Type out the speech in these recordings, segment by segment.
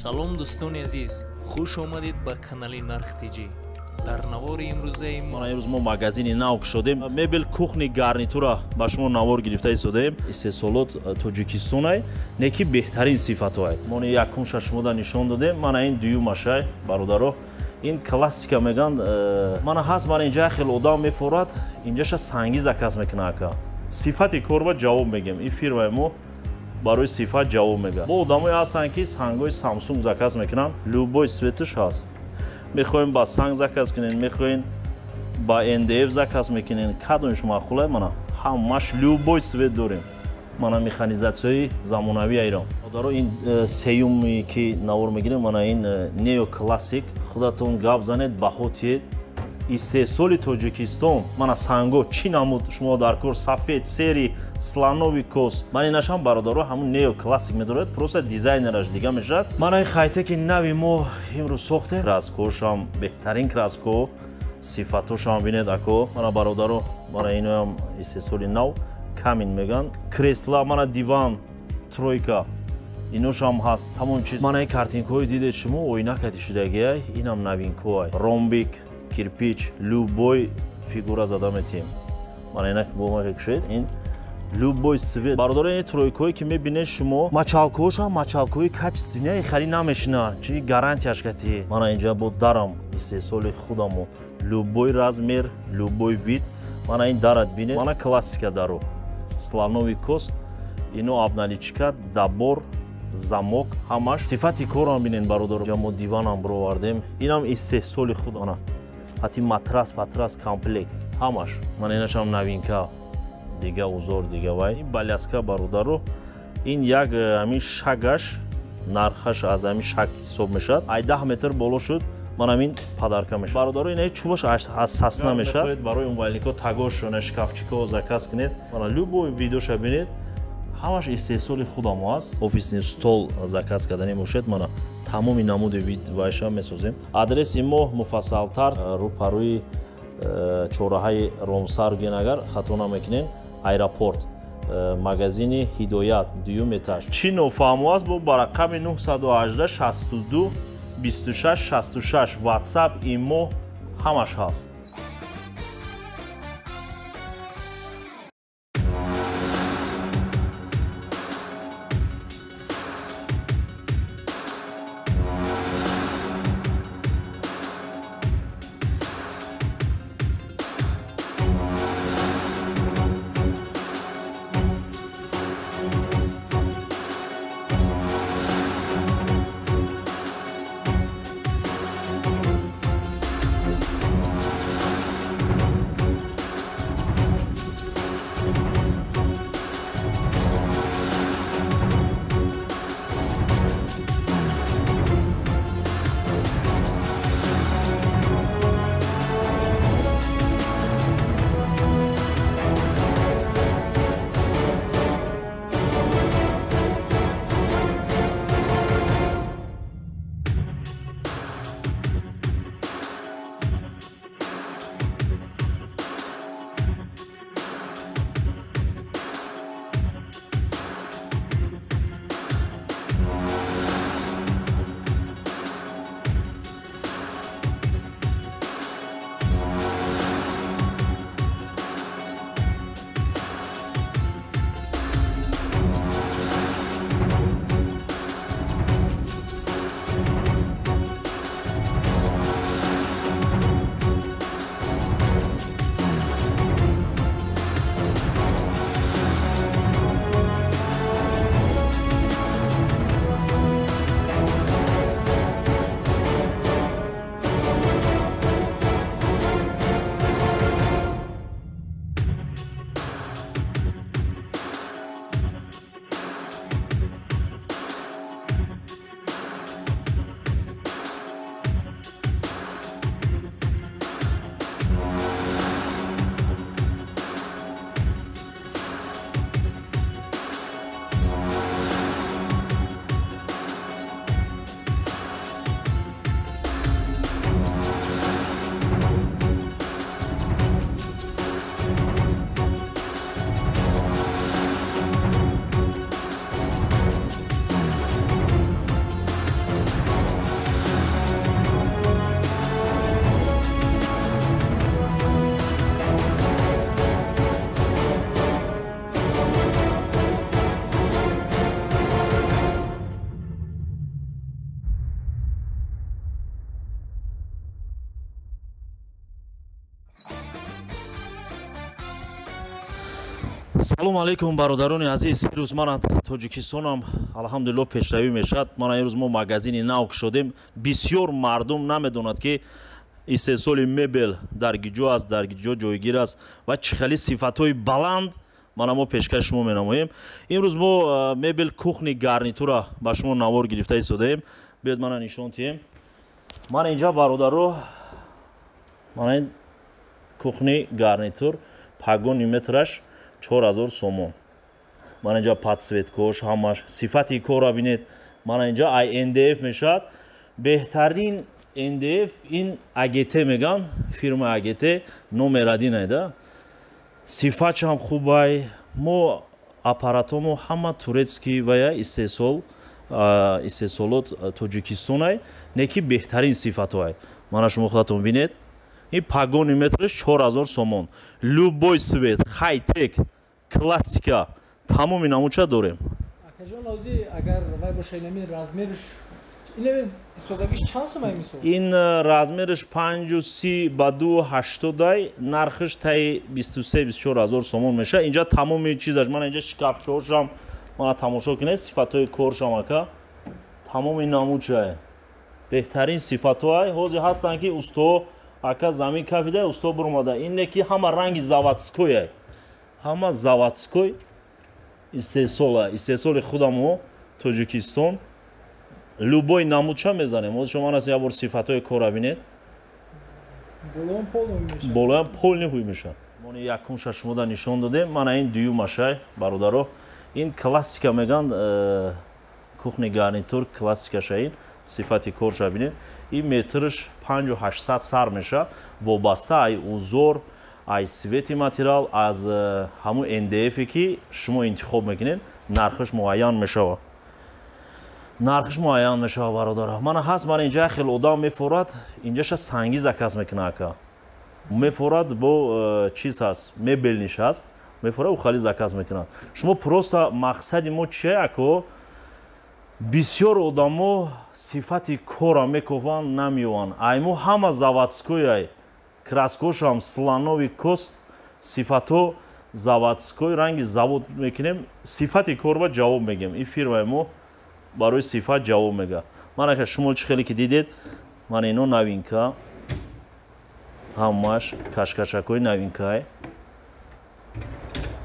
Салом дӯстони азиз, хуш омадед ба канали Нарх ТЖ. Дар навори имрӯзаи мо имрӯз мо магазини нав кушодем. Мебел кухни гарнитура ба шумо навор гирифта истодаем. Истеҳсолот Тоҷикистонай, не ки беҳтарин сифатҳоай. Мо якумша шумода нишон додем. Мана ин дуюмашай, бародаро. Ин классика меган. Мана ҳаст, мана инҷа хеле одам мефорад, инҷаша санги заказ мекунад ака. Сифати корба ҷавоб мегем. Ин фирмаи мо барои сифат ҷавоб мегӯяд. Бо одамое ҳастанд, ки сангҳои Samsung заказ мекунанд, любой светаш ҳаст. Мехоҳем ба санг заказ кунем, мехоҳем ба НДФ заказ мекунем, кадомиш маъқулай, мана ҳамаш любой свет дорем. Мана механизатсияи замонавии Айрон. Бародаро, ин сеюме ки навор мегирем, мана ин неоклассик. Худатон гап занед, баҳо тиед. Истеҳсоли Тоҷикистон, мана санго чӣ намуд шумо дар кор, сафед, сери, слоновый кост. Ман инашам бародаро ҳамун неоклассик медорад, просто дизайнераш дига мешавад. Мана ин хайтеки нави мо имрӯз сохтем. Краскошам беҳтарин краско, сифатошам бинед ако. Мана бародаро, мана иноам истеҳсоли нав, камин меган. Кресла, мана диван, тройка. Иношам ҳаст, тамом чиз. Мана ин картинкҳои дидед шумо, оина кати шудагиай, инам новинкоай. Ромбик, кирпич, любой фигура зада метиҳем. Мана инак бо ма кушед, ин любой свет. Бародаро, ин тройкое ки мебинед шумо, мачалкоошам мачалкои качественный, хари намешина, чи гарантияш кати. Мана инҷа бо дарам истеҳсоли худамо, любой размер, любой вид. Мана ин дарат бинед, мана классика даро, слоновый кост, ино обналичка, добор, замок, ҳамаш. Сифати корам бинед бародаро. Инҷа мо диванам бировардем, инам истеҳсоли худ. Ана ҳати матрас, патрас, комплект, ҳамаш. Мана инашам новинка, дига узор, дига вай. Ин баляска бародаро, ин як ҳамин шагаш, нархаш аз ҳамин шаг ҳисоб мешавад. Ай 10 метр боло шуд, мана ҳамин падарка мешавад. Бародаро, ин чӯбаш аз сасна мешавад. Барои умвалнико тагош, шкафчико заказ кунед. Мана любой видеоша бинед, ҳамаш истеҳсоли худамо аст. Офисни стол заказ кардани бошед, мана тамоми намуди вид вайша месозем. Адреси мо муфассалтар рӯпарӯи чораҳаи Ромсар ген, агар хато намекунем, аэропорт, магазини Ҳидоят, дуюм этаж. Чӣ нофаҳмо аст, бо ба рақами 918 62 26 66 WhatsApp, имо ҳамаш ҳаст. Салом алейкум, бародарони азиз. Ирӯз ман Тоҷикистонам, алҳамдулилло, пешравӣ мешавад. Мана ирӯз мо магазини нав кушодем. Бисёр мардум намедонад, ки истеҳсоли мебел дар гиҷо аст, дар гиҷо ҷойгир аст ва чӣ хели сифатҳои баланд мана мо пешкаши шумо менамоем. Имрӯз мо мебел кухни гарнитура ба шумо навор гирифта истодаем. Биёед, мана нишон тиҳем. Мана инҷа, бародаро, мана ин кухни гарнитур, пагони метраш 4000 сомон. Мана инҷа подсветкош, ҳамаш сифати корро бинед. Мана инҷа ай НДФ мешавад. Беҳтарин НДФ ин АГТ меган, фирма АГТ номер один айда. Сифатшам хубай. Мо аппаратомо ҳама турецкий ва я истеҳсолот Тоҷикистонай, не ки беҳтарин сифатҳоай. Мана шумо худатон бинед. Ин пагони метраш 4000 сомон. Любой цвет, хай-тек, классика, тамоми намуча дорем. Акаҷон, ози агар вай боша, инами размерш, инами истодагиш чанд сум ай мисол? Ин размерш 5,30 ба 2,80, нархш таи 23-24 ҳазор сомон мешавад. Инҷа тамоми чизаш, мана инҷа шкафчаҳошам, мана тамошо кунед, сифатҳои коршам, ака. Тамоми намучае. Беҳтарин сифатҳоай. Ҳозир ҳастанд, ки усто, ака, замин кафида, усто буромада. Ин не ки ҳама ранги заводской, ҳама заводской истеҳсола, истеҳсоли худамо Тоҷикистон. Любой намудша мезанем. Ҳозир шумо манас як бор сифатҳои корра бинед. Болоям полный ҳуй мешавад. Мо якумша шумода нишон додем. Мана ин дуюмашай, бародаро. Ин классика меган, кухни гарнитур классикаша, ин сифати корша бинед. Ин метрш 5800 сар мешавад, вобаста ай узор, ай цвети материал, аз ҳамун НДФ ки шумо интихоб мекунед, нархаш муайян мешавад. Нархш муайян мешавад, бародаро. Мана ҳаст, мана инҷа хеле одам мефорад, инҷаша санги заказ мекунад, ака. Мефорад, бо чиз ҳаст, мебелниш ҳаст, мефорад, ухали заказ мекунад. Шумо просто мақсади мо чие, ако? Бисёр одамо сифати кора мекофанд, намеёванд. Ай мо ҳама заводской ай. Краскошам слоновый кость, сифатҳо заводской, ранги завод мекунем, сифати корба ҷавоб мегем. Ин фирмаи мо барои сифат ҷавоб мега. Мана ка шумо чӣ хеле ки дидед, мана ино новинка, ҳамаш кашкашакҳои новинкай.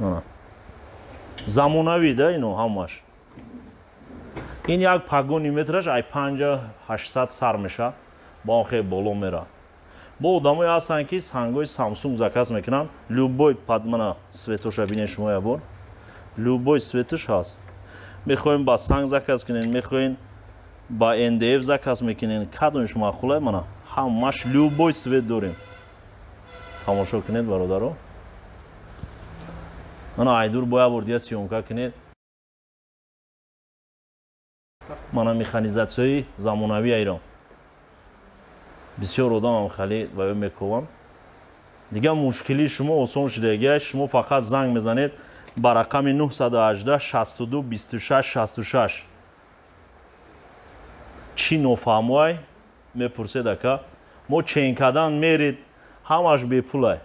Мана замонавӣ да ино ҳамаш. Ин як пагони метраш ай 5800 сар меша, ба он хеле боло мера. Бо одамое ҳастанд, ки сангҳои Самсунг заказ мекунанд. Любой под, мана цветоша бинед шумо як бор. Любой цветаш ҳаст. Мехоҳем ба санг заказ кунед, мехоҳем ба НДФ заказ мекунед, кадомиш маъқулай, мана ҳамаш любой цвет дорем. Тамошо кунед, бародаро. Мана айдур бо як бор дигар съёмка кунед. Мана механизатсияи замонавии Айрон. Бисёр одамам хеле ва ё мекувам. Дигар мушкили шумо осон шудагиай, шумо фақат занг мезанед ба рақами 918 62 26 66. Чӣ нофаҳмоай мепурсед, ака. Мо чен кардан мерид, ҳамаш бепулай.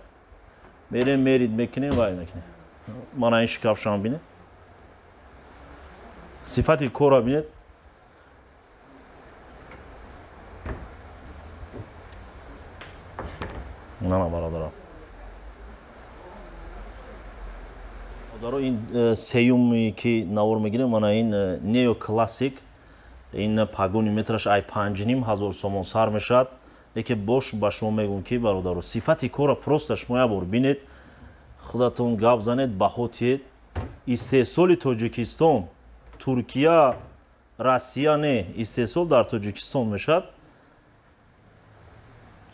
Мерем, мерид мекунем, вай мекунем. Мана ин шкафшам бинед. Сифати корро бинед. На, бародарам. Бародаро, ин сеюми ки навор мегирем, мана ин неоклассик, ин пагони метраш ай 5500 сомон сар мешавад. Лекин бош ба шумо мегӯм, ки бародаро, сифати корро просто шумо як бор бинед, худатон гап занед, баҳо тиед. Истеҳсоли Тоҷикистон, Туркия, Россия не, истеҳсол дар Тоҷикистон мешавад.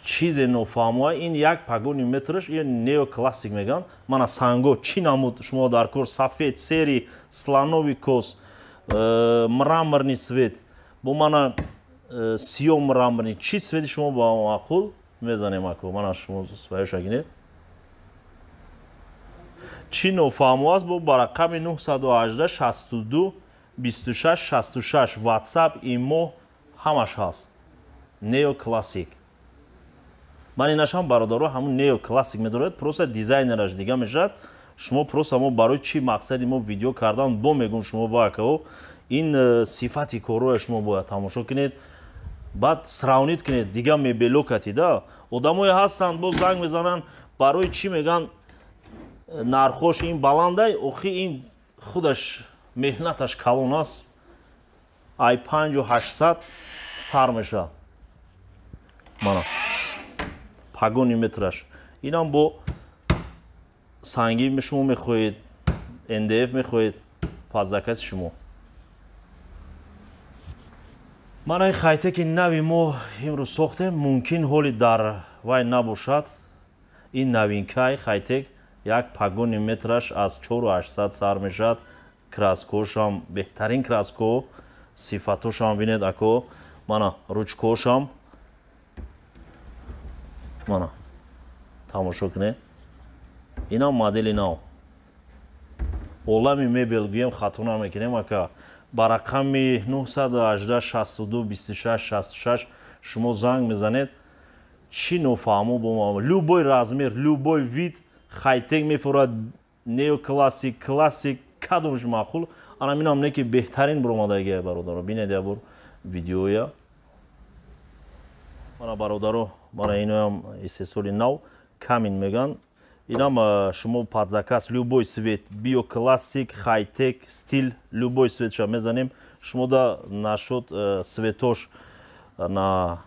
Чизе нофаҳмоа, ин як пагони метраш, ин неоклассик меган. Мана санго чӣ намуд шумо дар кор: сафед, серый, слоновый кость, мраморный цвет, бо мана сиёҳ мраморный, чӣ цвети шумо ба маъқул мезанем, ако. Мана шумо баёша гинед. Чӣ нофаҳмо аст, бо ба рақами 918 62 26 66 WhatsApp, имо ҳамаш ҳаст. Неоклассик. Ман инашам, бародаро, ҳамун неоклассик медорад, просто дизайнераш дига мешавад. Шумо просто мо барои чӣ мақсади мо видео кардан бо мегӯм шумо ба акао ин сифати корҳоя шумо бояд тамошо кунед, баъд сравнить кунед дига мебело катида. Одамое ҳастанд боз занг мезананд, барои чӣ мегӯянд нархош ин баландай, охи ин худаш меҳнаташ калон аст. Ай 5800 сар мешавад. Мана пагони метраш. Инам бо санги шумо мехоҳед, НДФ мехоҳед, под заказ шумо. Мана ин хайтеки нави мо имрӯз сохтем, мумкин ҳоли дар вай набошад. Ин новинкаи хайтек як пагони метраш аз 4800 сар мешавад. Краскошам беҳтарин краско, сифатошам бинед ако, мана ручкошам мана тамошо кунед. Инам модели нав. Олами мебел гӯем хато намекунем ака. Ба рақами 918 62 26 66 шумо занг мезанед. Чӣ нофаҳмо бо любой размер, любой вид хайтек мефурад, неоклассик, классик, кадомш маъқул. Ана минам не ки беҳтарин буромадагия бародаро. Бинед як бор видеоя. Мана бародаро, мана иноям истеҳсоли нав, камин меган. Инам шумо под заказ любой цвет, биоклассик, хайтек, стил, любой цветша мезанем. Шумо да нашуд цветош на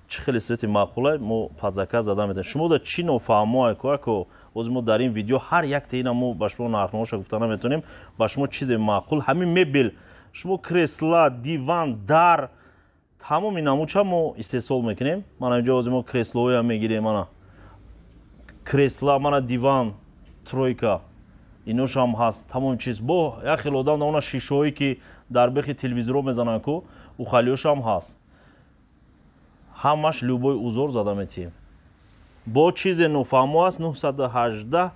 чӣ хеле цвети маъқулай, мо под заказ зада метавонем. Шумо да чӣ нофаҳмо ако, боз мо дар ин видео ҳар якта ина мо ба шумо нархномоша гуфта наметавонем. Ба шумо чизе маъқул, ҳамин мебел, шумо кресла, диван, дар, тамоми намудша мо истеҳсол мекунем. Мана инҷо боз мо креслоҳоям мегирем, мана кресла, мана диван, тройка, иношам ҳаст, тамоми чиз. Бо як хел одам она шишаҳое ки дар бехи телевизорҳо мезананд ку, ухалиёшам ҳаст. Ҳамаш любой узор зада метиҳем. Бо чизе нофаҳмо аст 918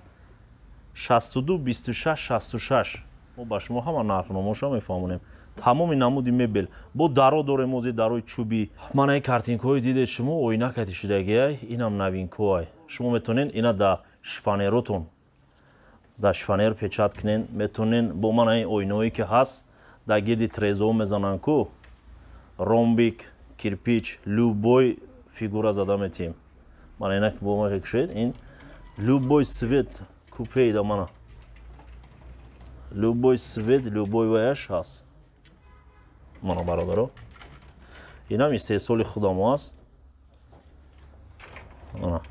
62 26 66. Мо ба шумо ҳама нархномоша мефаҳмонем. Тамоми намуди мебел. Бо даро дорем, ози дарои чӯбӣ. Мана ин картинкҳои дидед шумо, оина кати шудагиай, инам новинкоай. Шумо метавонед ина да шифонеротон, да шифонер печат кунед, метавонед бо мана ин оинаҳое ки ҳаст, дар гирди трезо мезананд ку, ромбик, кирпич, любой фигура зада метиҳем. Мана ина бо ма кушед, ин любой цвет купеида мана. Любой цвет, любой ваяш ҳаст. Мана бародаро. Инам истеҳсоли худамо аст. Мана.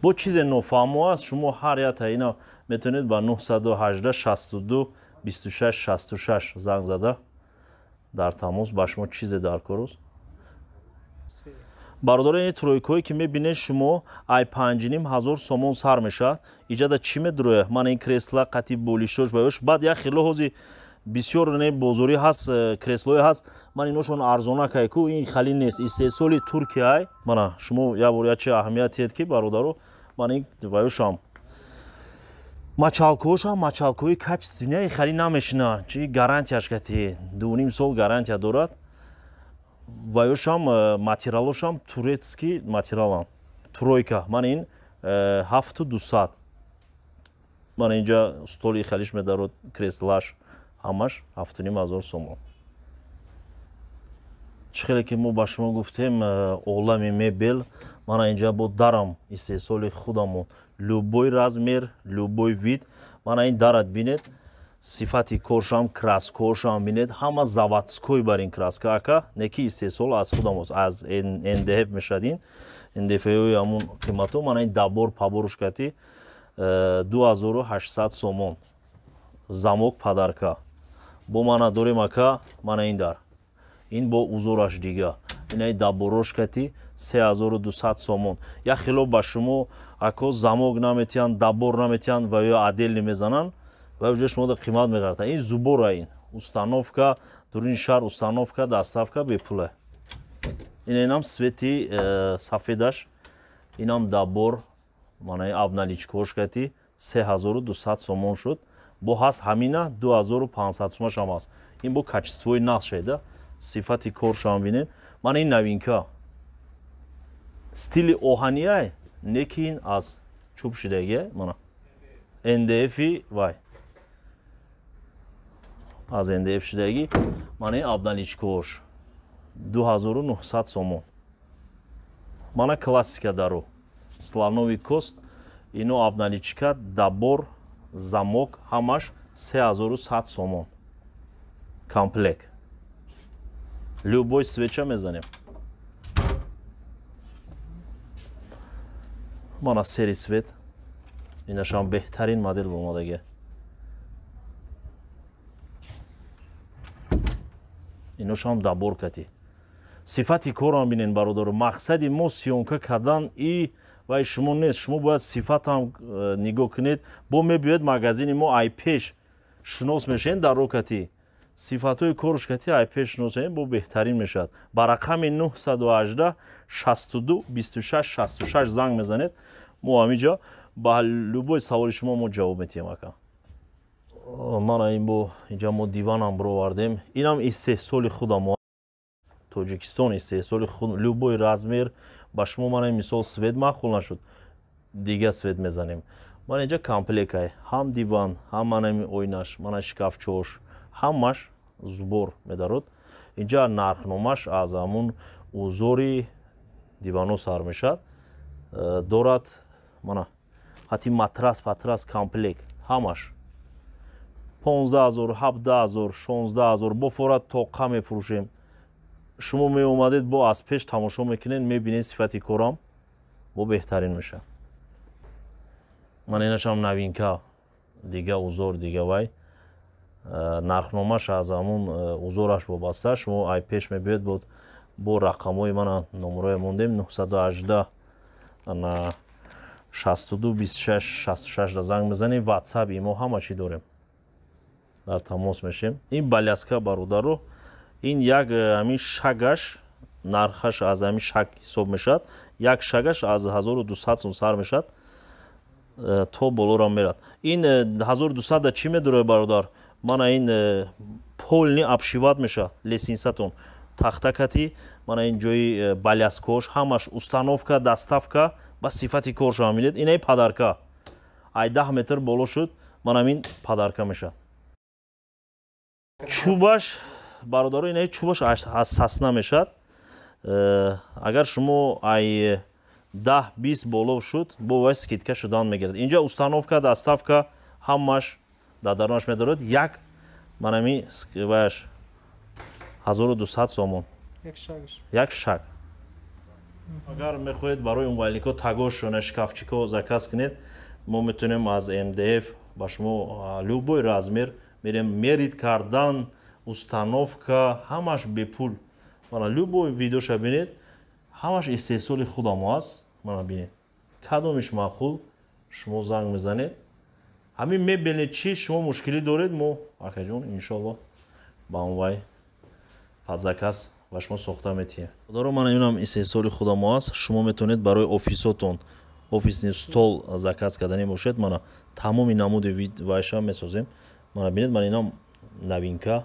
Бо чизе нофаҳмо аст, шумо ҳар якта ина метавонед ба 918 62 26 66 занг зада дар тамос ба шумо чизе дар кор аст. Бародаро, ин тройкое ки мебинед шумо ай 5500 сомон сар мешавад. Иҷада чӣ медроя? Мана ин кресла қати болишош ва ёш. Баъд як хело ҳози бисёр не бозорӣ ҳаст, креслое ҳаст. Ман иношон арзона кайку, ин хали нест. Истеҳсоли Туркияй. Мана шумо як бор як чи аҳамият диҳед ки бародаро, ман ин ваёшам мачалкоошам мачалкои качественный хали намешина. Чи гарантияш кати 2.5 сол гарантия дорад. Ваёшам материалошам турецкий материалам. Тройка. Ман ин 7200. Ман инҷа столи халиш медарод, креслаш ҳамаш 7500 сомон. Чӣ хеле ки мо ба шумо гуфтем, олами мебел, мана инҷа бо дарам истеҳсоли худамо, любой размер, любой вид. Мана ин дарат бинед, сифати коршам, краскошам бинед, ҳама заводской бар ин краска ака, не ки истеҳсол аз худамост, аз НДФ мешавад ин НДФ-ҳои ҳамун қиматҳо. Мана ин дабор паборуш кати 2800 сомон. Замок подарка. Бо мана дорем ака, мана ин дар. Ин бо узораш дига. Инаи даборош кати 3200 сомон. Як хело ба шумо ако замок наметиҳанд, дабор наметиҳанд ва ё отдельно мезананд ва уже шумо да қимат меғартанд. Ин зубора, ин установка, дурини шаҳр установка, доставка бепула. Инам свети сафедаш, инам дабор, манаи обналичкош кати 3200 сомон шуд. Бо ҳаст ҳамина 2500 сомаш ҳам ҳаст. Ин бо качествои нағз шуда, сифати коршам бинед. Мана ин новинка. Стили оҳанияй, не ки ин аз чӯб шудагия, мана. НДФ вай. Аз НДФ шудаги мана ин обналичкош 2900 сомон. Мана классика дару. Слоновый кост, ино обналичка, добор, замок, ҳамаш 3100 сомон. Комплект. Любой свеча мезанем. Мана сери свет. Инашам беҳтарин модел омадаги. Иношам добор кати. Сифати корам бинен бародаро. Мақсади мо съёмка кардан и вай шумо нест. Шумо бояд сифатам нигоҳ кунед. Бо мебиёед магазини мо ай пеш шинос мешавед дар рокати. Сифатҳои корш кати ай пеш шинос мешавед, бо беҳтарин мешавад. Ба рақами 918 62 26 66 занг мезанед. Мо ҳаминҷо ба любой саволи шумо мо ҷавоб метиҳем ака. Мана ин бо инҷа мо диванам бировардем. Инам истеҳсоли худамо. Тоҷикистон истеҳсоли худ, любой размер ба шумо мана мисол свет маъқул нашуд, дига свет мезанем. Мана инҷа комплекай, ҳам диван, ҳам мана ин ойнаш, мана шкафчош, ҳамаш зубор медарод. Инҷа нархномаш аз ҳамун узори дивано сар мешавад. Дорад мана ҳати матрас, патрас комплект ҳамаш 15000, 17000, 16000 бо форат тоқа мефурӯшем. Шумо меомадед бо аз пеш тамошо мекунед, мебинед сифати корам бо беҳтарин мешавад. Ман инашам новинка, дига узор, дига вай. Нархномаш аз ҳамун узораш вобаста. Шумо ай пеш мебиёед бо рақамҳои мана номерое мондем 918 62 26 66 занг мезанем. WhatsApp имо ҳама чӣ дорем. Дар тамос мешем. Ин баляска бародаро, ин як ҳамин шагаш нархаш аз ҳамин шаг ҳисоб мешавад. Як шагаш аз 1200 сом сар мешавад то болора мерад. Ин 1200 да чӣ медорад бародар? Мана ин полни обшиват мешавад лесинсатон. Тахтакати, мана ин ҷои баляскош, ҳамаш установка, доставка ба сифати коршо мебинед. Инаи падарка. Ай 10 метр боло шуд, мана ин падарка мешавад. Чӯбаш бародаро, инаи чӯбаш аз сасна мешавад. Агар шумо ай 10-20 боло шуд, бо вай скидка шудан мегирад. Инҷа установка, доставка ҳамаш дар дарунаш медорад. Як манами ваяш 1200 сомон. Як шаг. Агар мехоҳед барои умвальнико тагошона, шкафчико заказ кунед, мо метавонем аз МДФ ба шумо любой размер мерем мерит кардан, установка, ҳамаш бепул. Мана любой видеоша бинед, ҳамаш истеҳсоли худамо аст. Мана бинед. Кадомиш маъқул, шумо занг мезанед. Ҳамин мебелни чӣ шумо мушкилӣ доред, мо акаҷон иншоаллоҳ ба он вай под заказ ба шумо сохта метиҳем. Даро мана инам истеҳсоли худамо аст. Шумо метавонед барои офисотон офисни стол заказ кардани бошед. Мана тамоми намуди вид вайша месозем. Мана бинед, мана инам новинка.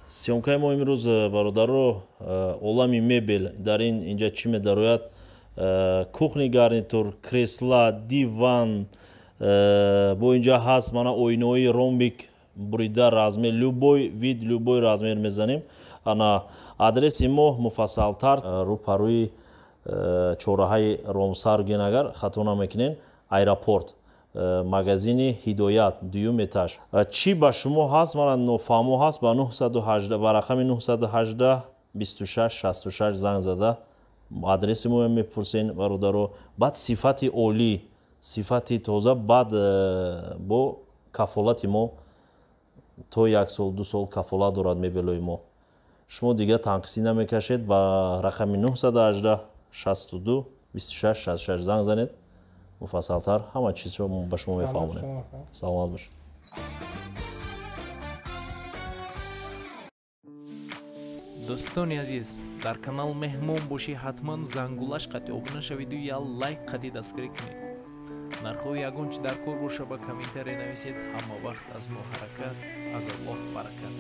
Съёмкаи мо имрӯз бародаро олами мебел дар ин инҷа чӣ медарояд? Кухни гарнитур, кресла, диван, бо инҷа ҳаст мана оинаҳои ромбик бурида размер, любой вид, любой размер мезанем. Ана адреси мо муфассалтар рӯпарӯи чораҳаи Ромсар ген агар хато намекунен, аэропорт, магазини Ҳидоят, дуюм этаж. Чӣ ба шумо ҳаст? Мана нофаҳмо ҳаст, ба 918 ба рақами 918 26 66 занг зада адреси мо мепурсен бародаро. Баъд сифати олӣ, сифати тоза, баъд бо кафолати мо то як сол, ду сол кафолат дорад мебелои мо. Шумо дига танқисӣ намекашед, ба рақами 918 62 26 66 занг занед. Муфассалтар ҳама чизро ба шумо мефаҳмонем. Саломат бошед. Дӯстони азиз, дар канал меҳмон бошӣ, ҳатман зангулаш қати обуна шавиду я лайк қати дастгирӣ кунед. Нархҳои ягон чи дар кор боша ба комментария нависед. Ҳама вақт аз мо ҳаракат, аз Аллоҳ баракат.